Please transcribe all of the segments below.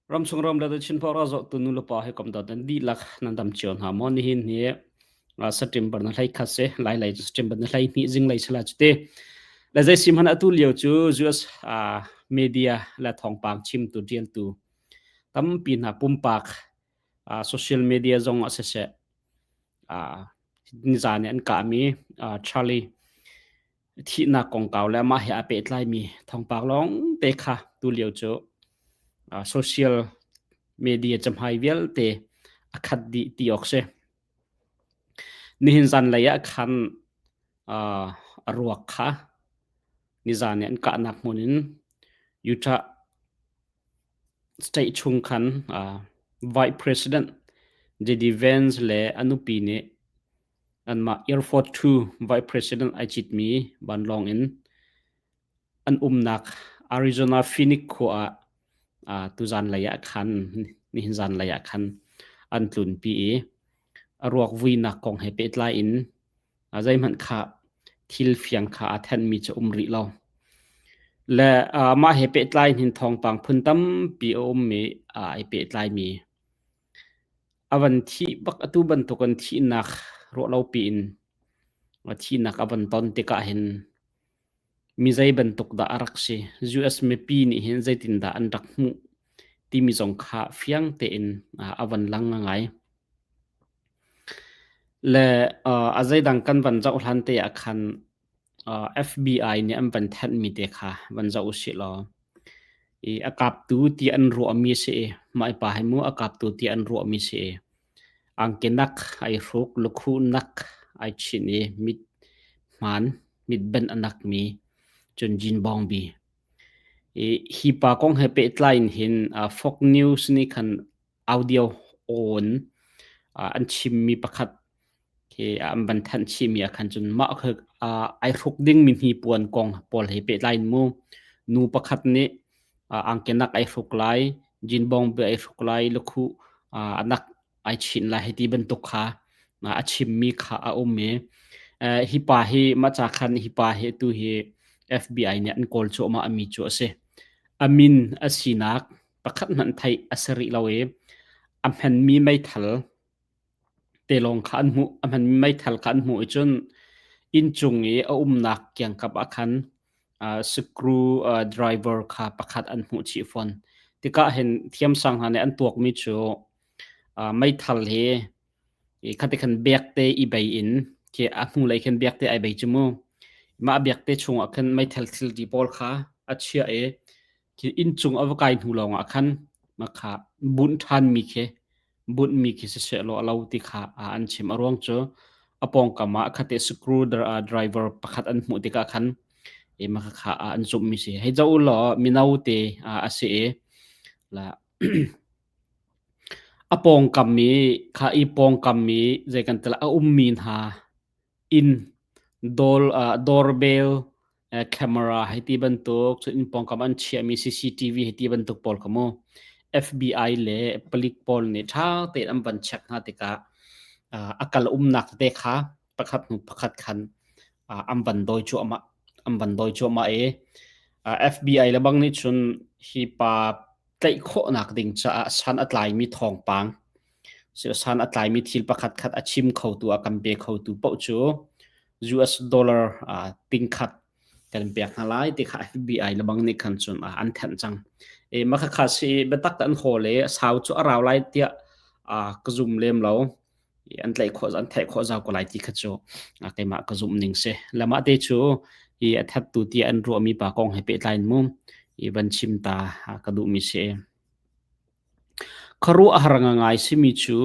Ramchung ram le Chinpawh ralzawhtu nulepa he kam dot nan dihlak nan dam cio hna maw? Nihin hi September na hlei khat si, lai lei cu September na hlei hnih zing lei sala cu ti. Le zei sim hmanh atu lio cu US media le thawngpang chimtu ṭialtu tampi hna pumpak social media zong ah siseh nizan i an kahmi Charlie thihnak kongkau le amah he aa pehtlaimi thawngpang lawngte kha tulio cu social media cahmai vialte a khat dih ti awk si. Nihin zanlei ah khan a ruak kha nizan i an kahnak hmun in Utah state chung khan Vice President J.D. Vance le a nupi nih Anmah Air Force Two Vice President ai citmi vanlawng in an umnak Arizona Phoenix khua ah tuzanlei ah khan nihin zanlei ah khan an tlunpi i a ruak vuinak kong he pehtlai in zeihmanh kha thil fiang kha aa thenhmi cu um rih lo. Le mah he pehtlai hin thawngpang phun tampi a ummi ai pehtlaimi A van thih bak atu bantukin thihnak ruahlopi in thihnak a van ton tikah hin mi zei bantuk dah a rak si? US mipi nih hin zeitindah an rak hmuh timi zong kha fiang tein a van lang ngai. Le a zeidang kan van zoh hlan te ah khan FBI nih an van thanhmi te kha van zoh usih law i a kaptu ti an ruahmi si i mah pa hi mu a kaptu ti an ruahmi si i angki nak ai hruk lukhuh nak ai chinh i mit hmaan mitbenh a nakmi cun Jin Bawngbi. I hi pa kong he pehtlai in hin Fox News nih khan audio on an chimmi pakhat khi an van thanh chihmi ah khan cun mah khi ai hruk dingmi hnipuan kong pawl he pehtlai in mu nu pakhat nih angkenak ai hruk lai jinbong be ai hruk lai lukhuh anak ai chin lai hiti bantuk kha a chimmi kha a um i hi pa hi mah ca khan hi pa hi tu hi FBI nih an kawl cuahmah mi cu a si a min a sinak pakhat hmanh theih a si rih lo i a hmanmi meithal te lawng kha an hmuh. A hmanmi meithal kha an hmuh i cun inncung i a umnak kiangkap ah khan screw driver kha pakhat an hmuh chih fawn. Tikah hin thiamsang hna nih an tuakmi cu meithal hi khati khan biakte i bei in khi a hnulei khin biakte ai bei cu mu. Mah biakte chungah khan meithal thilri pawl kha a chiah i Khi inncung a va kai hnu lawngah khan makha bunh ṭhanmi khi bunhmi khi siseh law a lo ti kha an chim. A ruang cu a pawngkam ah khate screw driver pakhat an hmuh tikah khan maka kha an zumhmi si. Hei zoh u law mino te a si i la a pawngkam i kha i pawngkam i zei kan ti a ummi hna Inn doorbell camera hei ti bantuk cun inn pawngkam an chiahmi CCTV hei ti bantuk pawl kha mu FBI le palik pawl nih ṭha tein an van check hna tikah a kal umnak tete kha pakhat hnu pakhat khan an van dawi cuahmah an van dawi cuahmah i FBI le bang nih cun hi pa tlaih khawhnak ding caah san a tlaimi thawngpang san a tlaimi thil pakhat khat a chim khotu a kan pe khotu paoh cu US dollar tingkhat kan pek hna lai ti kha FBI lebang nih khan cun an thanh cang. E mah kha si biatak an hawl i sau cu a rau lai tiah ka zum lem lo. An tlaih khawh an theih khawh zau ko lai ti kha cu keimah ka zumh ning si. Lamah te cu i a thattu ti an ruahmi pa kong he pehtlai in mu i van chim ta ka duhmi si. Khuaruahhar ngai simi cu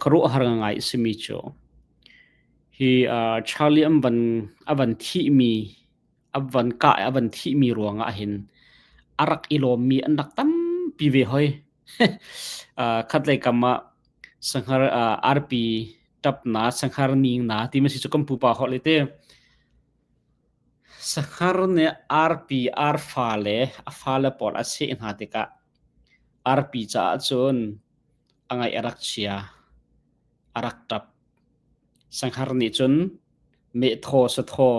khuaruahhar ngai simi cu hi Charlie an van a van thihmi a van kah i a van thihmi ruangah hin a rak i lawmmi an rak tampi ve hoi. Khatlei kam ah sanghar arpi ṭap na sanghar ning na timi si cu kan pupa holh i ti. Sahngar nih arpi, arfa le a fale pawl a seh hna tikah arpi caah cun a ngaih a rak chia, a rak ṭap. Sahngar nih cun mehthaw sathaw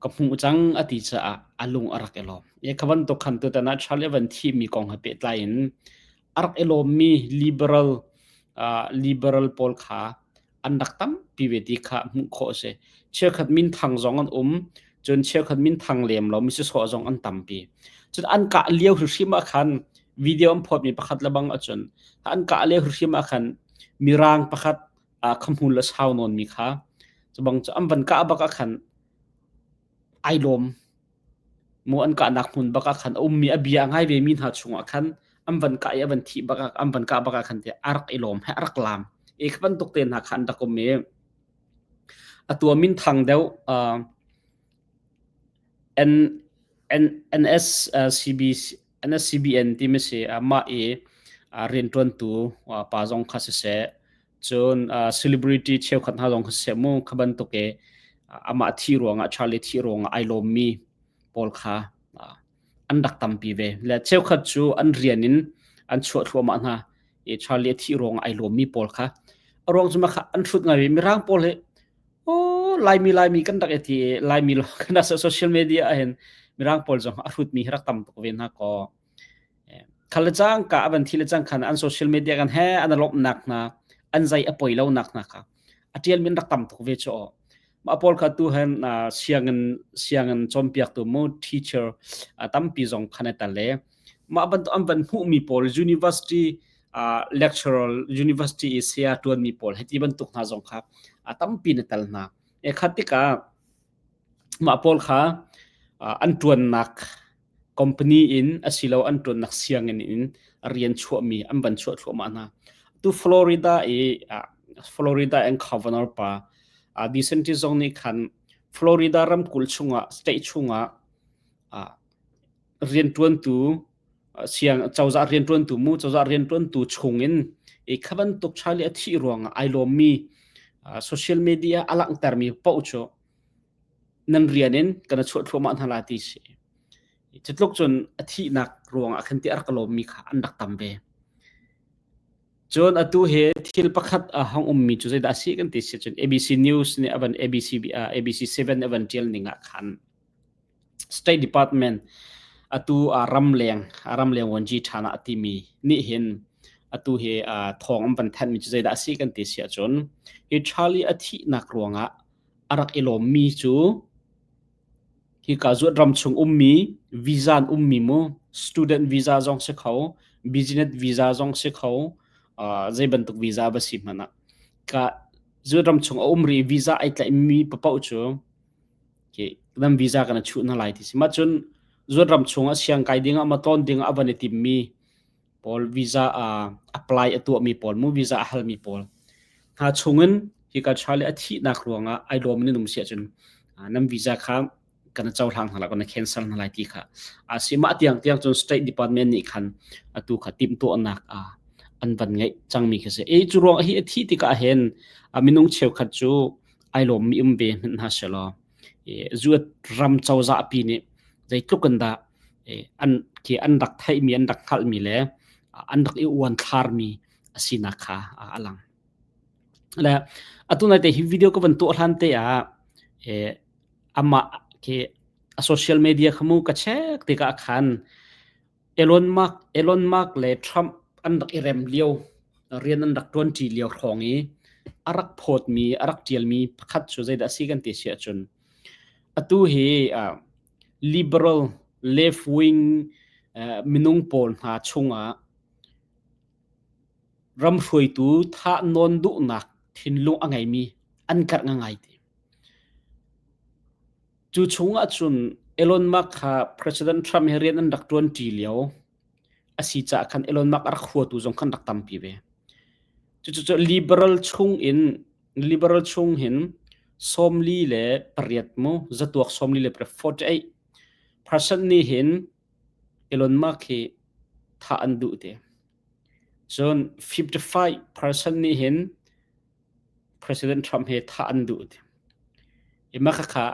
ka hmuh cang a ti caah. a lung a rak i lawm. I kha bantuk khan tutan ah Charlie a van thihmi kong he pehtlai in a rak i lawmmi liberal liberal pawl kha an rak tampi ve ti kha hmuh khawh a si. Cheukhat minthang zong an um, cun cheukhat minthang lem lo mi sisawh zong an tampi. Cun an kah lio hrimhrim ah khan video an phawtmi pakhat le bang ahcun an kah lio hrimhrim ah khan mirang pakhat khamhul le sau nawnmi kha cu bang cu an van kah bak ah khan ai lawm. Maw an kahnak hmun bak ah khan a ummi a bia a ngai vemi hna chungah khan an van kah i a van thih bak ah an van kah bak ah khan tiah a rak i lawm he a rak laam. I kha bantuk te hna kha an rak um i atu ah minthang deuh uh, N N NSCB NSCBN timi si mah i rianṭuantu pa zong kha siseh cun celebrity cheukhat hna zong kha siseh mu kha bantuk i amah thi ruangah Charlie thi ruangah ai lawmmi pawl kha an rak tampi ve le cheukhat cu an rian in an chuah thluahmah hna i Charlie a thih ruangah ai lawmmi pawl kha a ruang cu mah kha an hrut ngai ve mirang pawl hi Oh, Laimi Laimi kan rak i ti i Laimi lawng kan rak social media ahhin Mirang pawl zong a hrutmi hi rak tam tuk ve hna kaw. Khal le cangka a van thi le cang khan an social media kan he an lawmhnak hna an zei a poi lonak hna kha a ṭialmi an rak tam tuk ve cu aw. Mah pawl kha tu hen sianginn sianginn cawnpiaktu mu teacher tampi zong khan a tel i mah bantuk an van hmuhmi pawl university lecturer university i saya ṭuanmi pawl hiti bantuk hna zong kha a tampi na tel hna. E khat tikah mah pawl kha an ṭuannak company in asilo an ṭuannak sianginn in rian chuahmi an van chuah thluahmah hna. Tu Florida i Florida an governor pa DeSantis zong nih khan Florida ramkulh chungah state chungah rianṭuantu siang cozah rianṭuantu mu cozah rianṭuantu chungin i kha bantuk Charlie a thih ruangah ai lawmmi social media a langhtermi paoh cu nan rian in kan chuah thluahmah hna la ti si. Cutluk cun a thihnak ruangah khan ti a rak lawmmi kha an rak tam ve. Cun atu hi thil pakhat a hong ummi cu zeidah a si kan ti si cun ABC News nih a van ABC ABC 7 a van ṭial ning ah khan State Department atu ramleng ramleng vuanci ṭhan ah a timi nih hin atu hi thawng an van thanhmi cu zeidah a si kan ti si ahcun hi Charlie a thihnak ruangah a rak i lawmmi cu hika zuat ram chung ummi visa an ummi mu student visa zong si kho business visa zong si kho zei bantuk visa va si hmanh ah ka zuat ram chung a um ri visa ai tlaihmi papoh cu Nan visa kan chuh hna lai ti si. Mah cun zuat ram chung ah siang kai ding ah ma tlawn ding ah a van i timmi pawl visa apply a tuahmi pawl mu visa a halmi pawl hna chungin hika Charlie a thihnak ruangah ai lawm in um si ahcun nan visa kha kan cohlang hna lai kan cancel hna lai ti kha a si mah tiang tiang cun state department nih khan atu kha timhtuahnak an van ngeih cangmi khi si. E cu ruang hi a thih tikah hin minung cheukhat cu ai lawmmi um ve hmanh hna selaw zuat ram cozah pi nih zeitluk in dah an khi an rak theihmi an rak hngalhmi le an rak i uan thlarmi a sinak kha a lang. Le atu nai te hi video ka van tuah hlan te ah amah khi a social media kha mu ka check tikah khan Elon Musk, Elon Musk le Trump an rak i rem lio, rian an rak ṭuanṭi lio hrawng i a rak phawtmi, a rak ṭialmi pakhat cu zeidah a si kan ti si ahcun atu hi uh, liberal left wing uh, minung pawl hna chungah ram hruaitu thah nawn duhnak thinlung a ngeimi an karh ngai ti. Cu chung ahcun Elon Musk kha President Trump he rian an rak ṭuanṭi lio a si caah khan Elon Musk a rak huatu zong khan rak tampi ve. Cucu liberal chung in liberal chung hin 48 mu zatuak 48 48% nih hin Elon Musk hi thah an duh te. Cun 55% nih hin President Trump he thah an duh ti. I mah khakha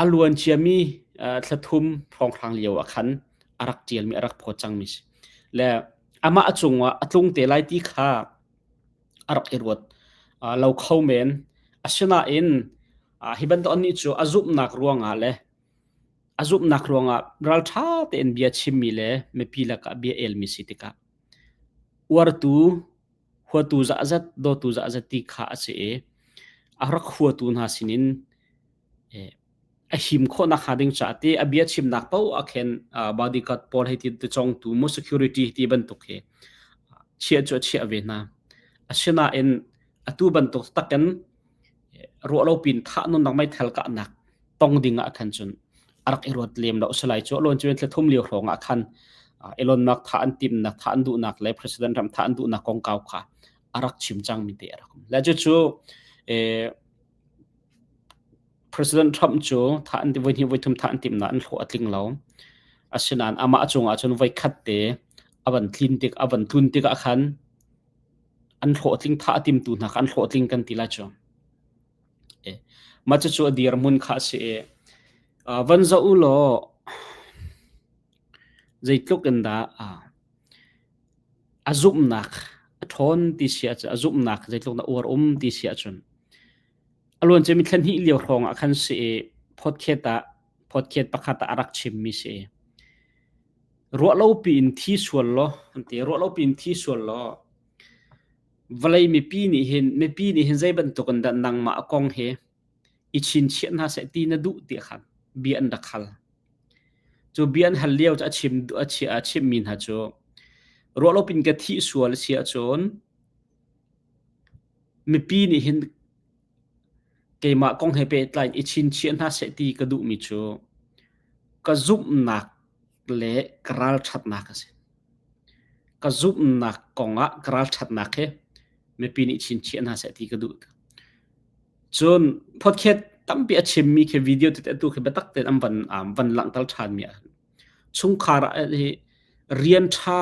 a luan ciami thla thum hrawnghrang lio ah khan a rak ṭialmi a rak phawt cangmi si. Le amah a cungah a tlung te lai ti kha a rak i ruat lo kho men. Asinain hi bantuk anih cu a zumhnak ruangah le. A zumhnak ruangah ralṭha tein bia chimmi le mipi lakah bia elmi si tikah uartu, huatu zahzat, dawtu zahzat ti kha a si i a rak huatu hna sinin a him khawhnak hnga ding caah ti a bia chimnak paoh ah khin bodyguard pawl hei ti congtu mu security ti bantuk hi chiah cu a chiah ve hna. Asinain atu bantuk takin ruahlopi in thah nunnak meithal kahnak tong ding ah khan cun a rak i ruat lem lo salai cu alon cu thla thum lio hrawng ah khan Elon Musk thah an timnak thah an duhnak le president ram thah an duhnak kongkau kha a rak chim cang mi te a rak um le cu cu President Trump cu thah an voi hnih voi thum thah an timnak an hlawh a tling lo asinain amah cungah cun voi khat te a van tlin tik a van tlun tik ah khan an hlawhtling thah a timtu hna kha an hlawhtling kan ti lai cu. Mah cucu a dirhmun kha a si i van zoh u law zeitluk in dah a zumhnak a ṭhawn ti si ahcun a zumhnak zeitluk dah uar um ti si ahcun a luancia mi thla hnih lio hrawng ah khan si i podcast ah podcast pakhat ah a rak chimmi si. Ruahlopi in thi sual law an ti ruahlopi in thi sual law vawlei mipi nih hin mipi nih hin zei bantuk in dah nangmah a kong hi i chinchiah hna seh ti na duh ti khan bia an rak hal. Cu bia an hal lio cu a chim a a chimmi hna cu ruahlopi in ka thih sual a si ahcun mipi nih hin keimah kong he pehtlai in i chinchiah hna seh ti ka duhmi cu ka zumhnak le ka ralṭhatnak a si. Ka zumhnak kongah ka ralṭhatnak hi mipi nih chinchiah hna seh ti ka duh. Cun podcast tampi a chimmi khi video tete atu khi biatak tein an van van langhter ṭhanmi ah chungkhar ah hi rian ṭha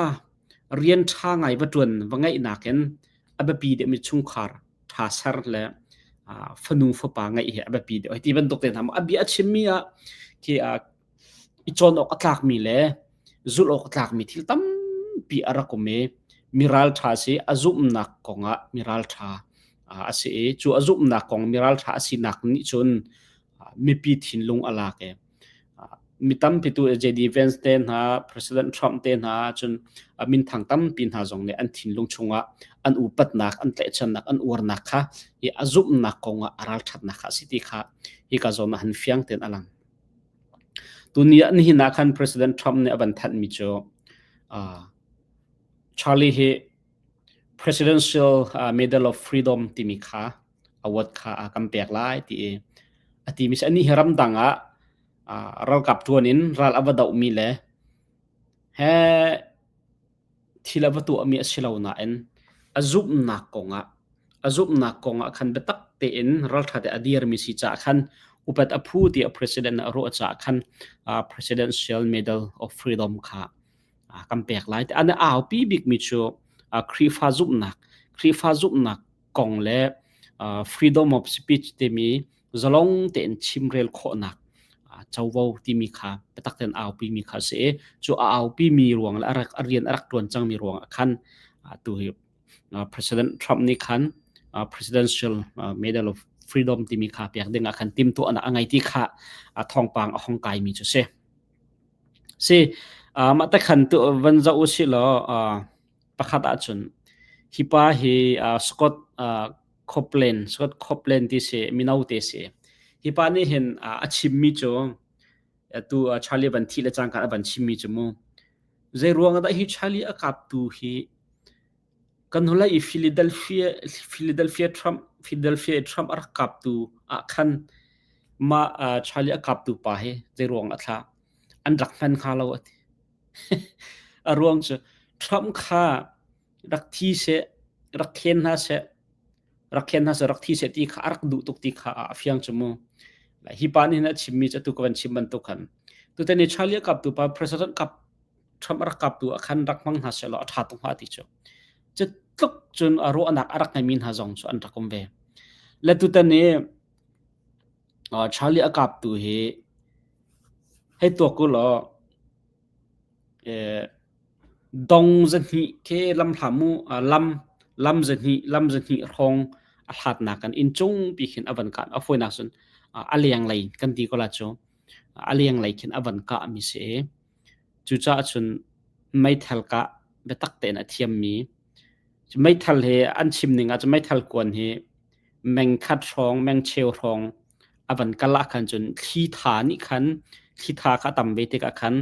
rian ṭha ngai va ṭuan va ngeih nakin a biapi deuhmi chungkhar ṭha ser le fanu fapa ngeih hi a biapi deuh. Hi ti bantuk te hna a bia a chimmi ah khi i cawn awk a tlakmi le zulh awk a tlakmi thil tampi a rak um i mi ralṭha si a zumhnak kongah mi ralṭha a si i cu a zumhnak kong mi ralṭha a sinak nih cun mipi thinlung a lak i mi tampi tu JD Vance te hna President Trump te hna cun minthang tampi hna zong nih an thinlung chungah an upatnak an tlaihchannak an uarnak kha i a zumhnak kongah a ralṭhatnak kha a si ti kha hika zawn ah han fiang tein a lang. Tuni ah nihin ah khan President Trump nih a van thanhmi cu Charlie hi Presidential Medal of Freedom timi kha award kha a kan pek lai ti i a timi si anih hi ramdang ah ralkap ṭuan in ral a va dohmi le he thil a va tuahmi a si lo nain a zumhnak kongah a zumhnak kongah khan biatak tein ralṭha te a dirmi si caah khan upat a phu tiah president a ruah caah khan Presidential Medal of Freedom kha kan pek lai. An aupi bikmi cu Khrihfa zumhnak Khrihfa zumhnak kong le freedom of speech timi zalong tein chimrel khawhnak covo timi kha biatak tein aupi mi kha a si i cu a aupi mi ruang le a rian a rak ṭuan cangmi ruang ah khan tu hi President Trump nih khan Presidential Medal of Freedom timi kha pek ding ah khan timhtuahnak a ngei ti kha thawngpang a hong kaimi cu si. Si mah te khan tu van zoh u sih law pakhat ahcun hi pa hi Scott Copeland Scott Copeland ti si mino te si. Hi pa nih hin a chimmi cu atu Charlie van thih le cangka a van chimmi cu mu zei ruang ah dah hi Charlie a kaptu hi kan hnulei i Philadelphia Philadelphia Trump Philadelphia Trump a rak kaptu ah khan mah Charlie a kaptu pa hi zei ruang ah thla an rak hman hnga lo a ti. A ruang cu Trump kha rak thi seh, rak khen hna seh, rak khen hna seh, rak thi seh ti kha a rak duh tuk ti kha a fiang cu mu. Hi pa nih hin a chimmi cu atu ka van chim bantuk khan. Tutan i Charlie a kaptu pa President kap Trump a rak kaptu ah khan rak hmang hna seh law a ṭha tuk hnga ti cu. Cu tluk cun a ruahnak a rak ngeimi hna zong cu an rak um ve. Le tutan i Charlie a kaptu hi hei tuak u law dong zahnih khi lamhla mu lam lam zahnih lam zahnih hrawng a hlatnak kan inn cungpi khin a van kan a fawinak cun a lenglei kan ti ko la cu. A lenglei khin a van kahmi si i cucaah cun meithal kah biatak tein a thiammi meithal he an chim ning ah cun meithal kuan hi meng khat hrawng meng cheu hrawng a van kal ah khan cun thli tha nih khan thli tha kha a tam ve tikah khan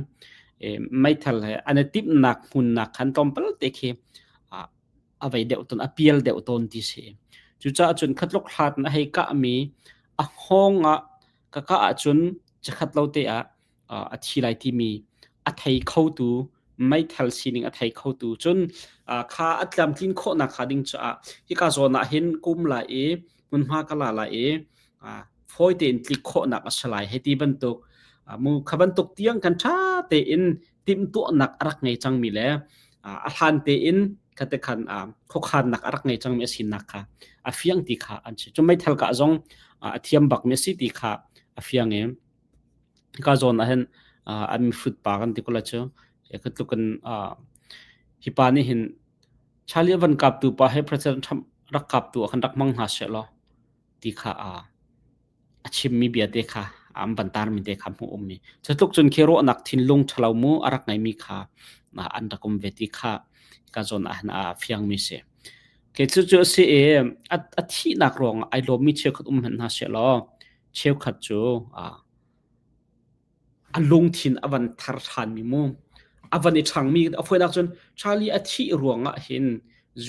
meithal he an i timhnak hmunnak khan tlawmpal te khi a vei deuh tawn a pial deuh tawn ti si. Cucaah cun khatluk hlat in a hei kahmi a hngawng ah ka kah ahcun chikkhat lo te ah a thi lai timi a thei khotu meithal sining a thei khotu cun kha a tlamtlin khawhnak hnga ding caah hika zawn ah hin kum lai i hmunhma ka la lai i fawi tein tlik khawhnak a si lai hei ti bantuk mu kha bantuk tiang kan ṭha tein timhtuahnak a rak ngei cangmi le a hlan tein khate khan khuakhannak a rak ngei cangmi a sinak kha a fiang ti kha an si. Cu meithal kah zong a thiam bakmi a si ti kha a fiang i hika zawn ah hin an mihrut pa kan ti ko la cu ka tluk in hi pa nih hin Charlie van kaptu pa he President Trump rak kaptu ah khan rak hmang hna seh law ti kha a chimmi bia te kha an van tarmi te kha hmuh ummi cutluk cun khi ruahnak thinlung ṭhalo mu a rak ngeimi kha an rak um ve ti kha ka zawn ah hin a fiangmi si. Ke cu cu a si i a thihnak ruang ai lawmmi cheukhat um hmanh hna seh law cheukhat cu a lungthin a van thar ṭhanmi mu a van i ṭhangmi a fawinak cun Charlie a thih ruangah hin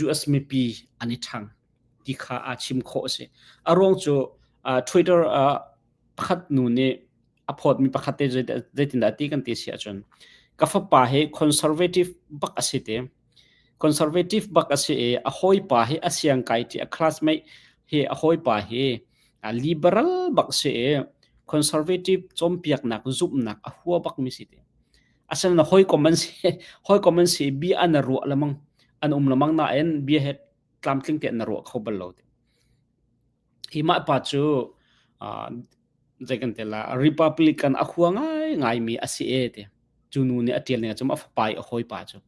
US mipi an i ṭhang ti kha aa chim khawh a si. A ruang cu Twitter pakhat nu nih a phawtmi pakhat te zeitindah ti kan ti si ahcun ka fapa hi conservative bak a si te. Conservative bak a si i a hawipa hi a siangkai ṭi a classmate hi a hawipa hi liberal bak si i conservative cawnpiaknak zumhnak a hua bakmi si te. Asinain hawikom an si hawikom an si bia an ruah lemang an um lemang nain bia he tlamtling tein na ruah kho bal lo. Hi mah pa cu zei kan ti la Republican a hua ngaingaimi a si e ti. Cu nu nih a ṭial ning ah a fapa i a hawipa cu.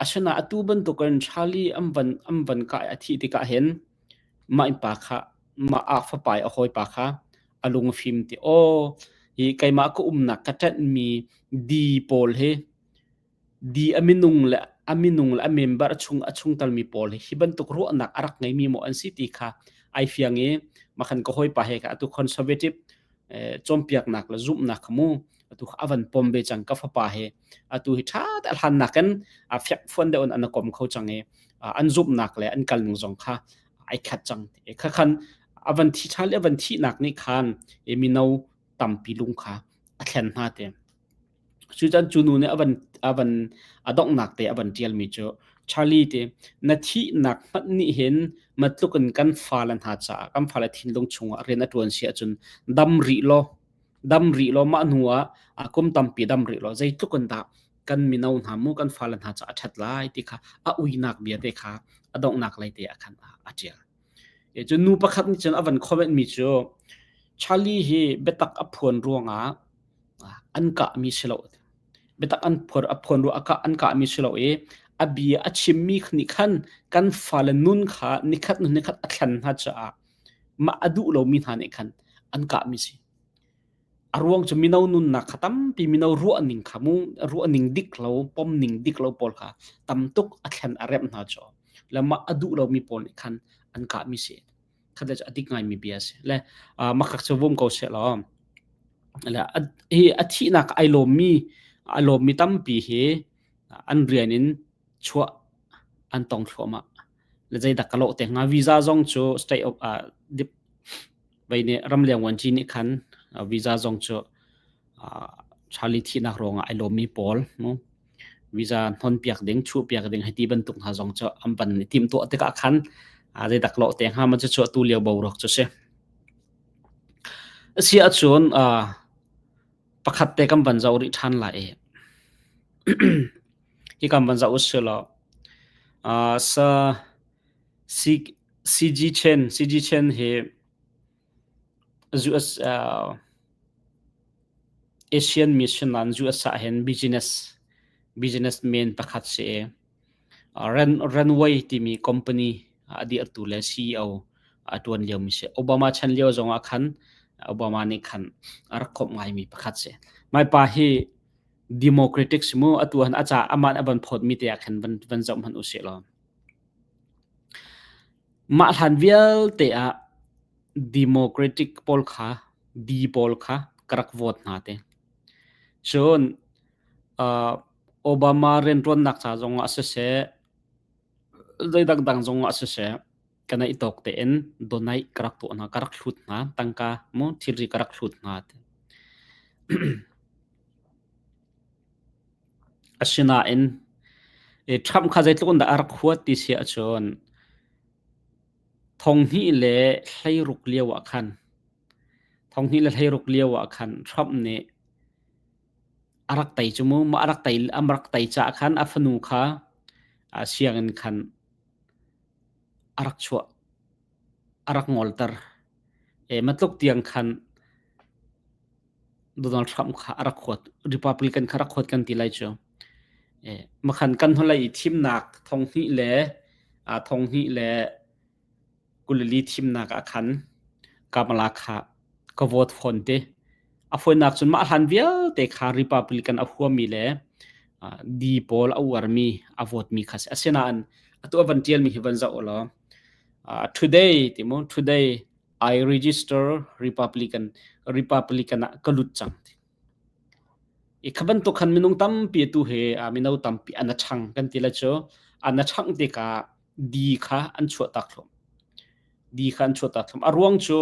Asinain atu bantukin Charlie an van an van kah i a thih tikah hin mah innpa kha mah a fapa i a hawipa kha a lung a fim ti aw hi keimah ka umnak ka ṭanhmi di pawl hi Di a minung le a minung le a member a chung a chungtelmi pawl hi hi bantuk ruahnak a rak ngeimi maw an si ti kha ai fiang i makhan ka hawipa he kha atu conservative cawnpiaknak le zumhnak kha mu atu kha a van pom ve cang ka fapa he atu hi ṭha te a hlan nakin a fekfuan deuh in an kom kho cang i an zumhnak le an kalning zong kha ai khat cang kha khan a van thi ṭha le a van thihnak nih khan mino tampi lung kha a thlen hna te. Cucan cu nu nih a van a van a donghnak te a van ṭialmi cu Charlie ti na thihnak hmanh nih hin matluk in kan fale hna caah kan fale thinlung chungah rian a ṭuan si ahcun dam rih law dam rih law mah hnu ah kum tampi dam rih law zeitluk in dah kan mino hna mu kan fale hna caah a ṭhat lai ti kha a uinak bia te kha a donghnak lei te ah khan a ṭial. Cun nu pakhat nih cun a van comment mi cu Charlie hi biatak a phuan ruangah an kahmi si lo. Biatak an phuan a phuan ruah an kahmi si lo i a bia a chimmi nih khan kan fale nun kha nikhat hnu nikhat a thlen hna caah mah a duh lomi hna nih khan an kahmi si. A ruang cu mino nunnak kha tampi mino ruahning kha mu ruahning dik lo pomning dik lo pawl kha tam tuk a thlen a remh hna cu le mah a duh lomi pawl nih khan an kahmi si. Khat le cu a dik ngaimi bia a si. Le makak cu vum ko seh law le hi a thihnak ai lawmmi a lawmmi tampi hi an rian in chuah an tong thluahmah. Le zeidah ka lawh te hnga visa zong cu state of dip vei nih ramleng vuanci nih khan visa zong cu Charlie thihnak ruangah ai lawmmi pawl mu visa hnonpiak ding chuhpiak ding hei ti bantuk hna zong cu an van i timhtuah tikah khan zeidak lawh te hnga ma cu atu lio boruak cu si. Asi ahcun pakhat te kan van zoh rih ṭhan lai i hi kan van zoh usih law sa CG Chen CG Chen hi US Asian mission an US ah hin business businessman pakhat si i Runway timi company a dirhtu le CEO a ṭuan liomi si. Obama chan lio zongah khan. Obama nih khan a rak khawmh ngaimi pakhat si. Mai pa hi Democratic si mu atu han a ca aman a van phawtmi te ah khan van van zoh hmanh usih law. Mah hlan vialte ah Democratic pawl kha D pawl kha ka rak vote hna te. Cun Obama rianṭuannak ca zongah siseh, zei dangdang zongah siseh, ka neih tawk tein donate ka rak tuah hna, ka rak hlut hna, tangka mu thilri ka rak hlut hna. Asinain Trump kha zeitluk in dah a rak huat ti si ahcun 2016 lio ah khan 2016 lio ah khan Trump nih a rak tei cu mu mah a rak tei a rak tei caah khan a fanu kha sianginn khan a rak chuah a rak ngolter. Matluk tiang khan Donald Trump kha a rak huat. Republican kha rak huat kan ti lai cu. Makhan kan hnulei i thimnak 2024 thimnak ah khan Kamala kha ka vote fawn te. A fawinak cun mah hlan vialte kha Republican a huami le D pawl a uarmi a vote mi kha si. Asinain atu a van ṭialmi hi van zoh ulaw today ti mu today I register Republican Republican ah ka lut cang. I kha bantuk khan minung tampi tu he mino tampi an a ṭhang kan ti la cu an a ṭhangh tikah di kha an chuahtak thluam. Di kha an chuahtak thluam. A ruang cu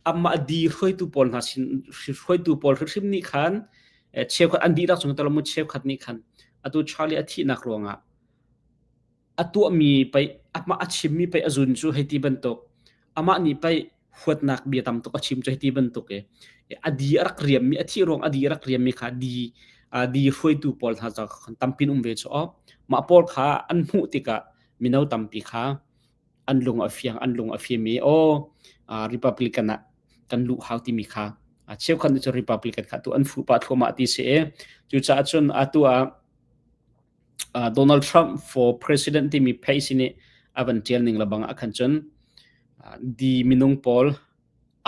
amah di hruaitu pawl hna sin hruaitu pawl hrimhrim nih khan cheukhat an dihlak chung talo mu cheukhat nih khan atu Charlie a thihnak ruangah a tuahmi pei amah a chimmi pei a zun cu hei ti bantuk amah nih pei huatnak bia tam tuk a chim cu hei ti bantuk i a di a rak riammi a thih ruang a di a rak riammi kha di di hruaitu pawl hna cu tampin um ve cu aw mah pawl kha an hmuh tikah mino tampi kha an lung a fiang an lung a fim i aw Republican ah kan luh hau timi kha cheukhat nih cun Republican kha tu an fuh pah thluahmah ti si i cucaah cun atu ah Donald Trump for President timi page nih a van ṭial ning lebang ah khan cun di minung pawl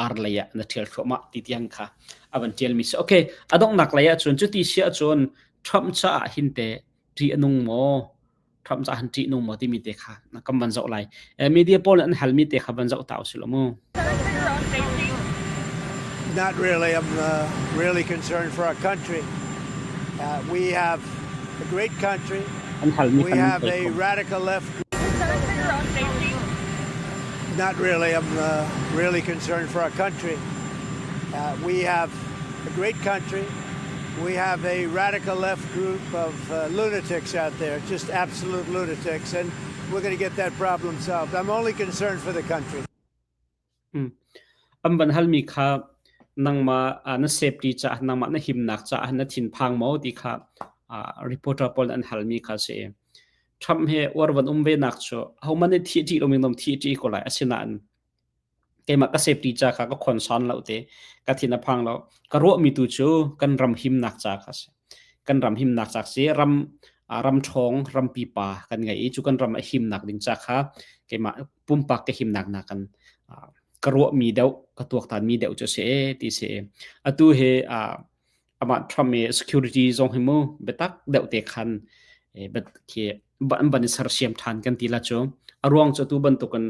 ar lei ah na ṭhial thluahmah ti tiang kha a van ṭialmi si. Okay, a donghnak lei ah cun cuti si ahcun Trump caah hin te ṭih a nung maw? Trump caah hin ṭih nung maw timi te kha kan van zoh lai. Media pawl nih an halmi te kha van zoh ta usih law mu. Not really. I'm really concerned for our country. We have a great country. An halmi We kha nan have thei a kho. radical left. Not really. I'm really concerned for our country. We have a great country. We have a radical left group of lunatics out there, just absolute lunatics, and we're going to get that problem solved. I'm only concerned for the country. An van halmi kha nangmah na safety caah nangmah na himnak caah na thinphang maw ti kha reporter pawl an halmi kha si. Trump he uar van um ve nak cu ahohmanh nih thih ṭih lomi nom thih ṭih ko lai asinain keimah ka safety ca kha ka concern lo te ka thin a phang lo ka ruahmi tu cu kan ram himnak ca kha si kan ram himnak ca si ram ram ṭhawng ram pipa kan ngei i cu kan ram a himnak ding ca kha keimah pumpak ka himnak nakin ka ruahmi deuh ka tuaktanmi deuh cu si ti si atu he amah Trump i security zong hi mu biatak deuh te khan khi an van i sersiam ṭhan kan ti la cu a ruang cu atu bantukin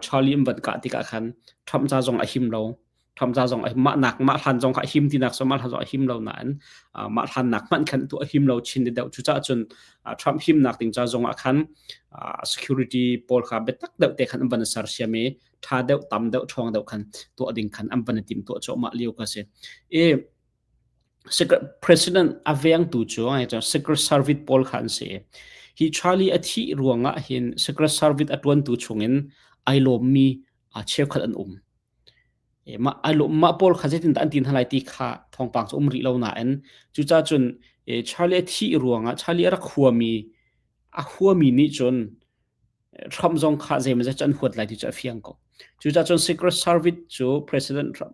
Charlie an van kah tikah khan Trump ca zong a him lo Trump ca zong mah nak mah hlan zong kha a him tinak so mah hlan zong a him lo nain mah hlan nak hmanh khan tu a him lo chin deuh cucaah cun Trump himnak ding ca zong ah khan security pawl kha biatak deuh te khan an van sersiam i ṭha deuh tam deuh ṭhawng deuh khan tuah ding khan an van i tim tuah cuahmah lio ka si i President a vengtu cu Secret Service pawl kha an si. Hi Charlie a thih ruangah hin Secret Service a ṭuantu chungin ai lawmmi cheukhat an um. Mah ai lawm mah pawl kha zeitindah an ti hna lai ti kha thawngpang cu um rih lo nain cucaah cun Charlie a thih ruangah Charlie a rak huami a huami nih cun Trump zong kha zeimawzat cu an huat lai ti cu a fiang ko. Cucaah cun Secret Service cu President Trump,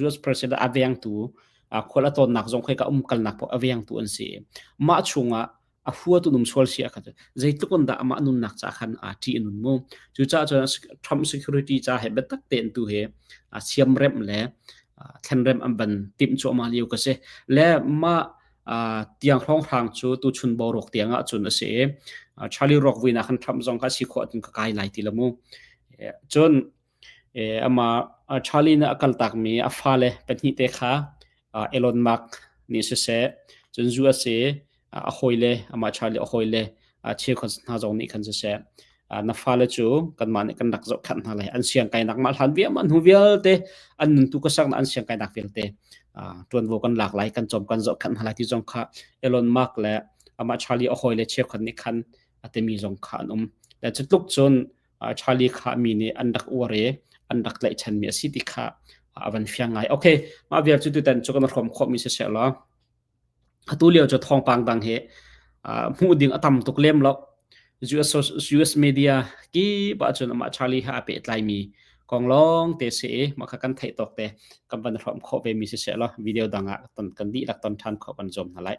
US President a vengtu, khual a tawnnak zong khoika um kalnak paoh a vengtu an si. Mah chungah a huatu num sual si ah khan zeitluk in dah amah nunnak ca khan aa ṭih a nun mu. Cucaah cun Trump security ca he biatak tein tu he siamremh le Thlenrem an van timh cuahmah lio ka si. Le mah tiang hrawnghrang cu tuchun boruak tiang ah cun a si i Charlie ruak vuinak han Trump zong kha si khawh ahcun ka kai lai ti lo mu. Cun amah Charlie nih a kaltakmi a fale pahnih te kha Elon Musk nih siseh, cun USA a hawile, amah Charlie a hawile cheukhat hna zong nih khan siseh, na fale cu kanmah nih kan rak zohkhenh hna lai. An siangkainak mah hlan vial hnu vialte an nuntu ka saknak an siangkainak vialte ṭuanvo kan lak lai, kan cawm kan zohkhenh hna lai ti zong kha Elon Musk le amah Charlie a hawile cheukhat nih khan a timi zong kha an um. Le cu tluk cun Charlie kha mi nih an rak uar i an rak tlaihchanmi a si ti kha a van fiang ngai. Okay, mah vial cu tutan cu kan hrawm khawhmi si seh law atu lio cu thawngpang dang hi hmuh ding a tam tuk lem lo. US media kip ahcun amah Charlie he aa pehtlaimi kong lawng te si i mah kha kan theih tawk te kan van hrawm khawh ve mi si seh law video dang ah kan dihlak ton ṭhan khawh kan zuam hna lai.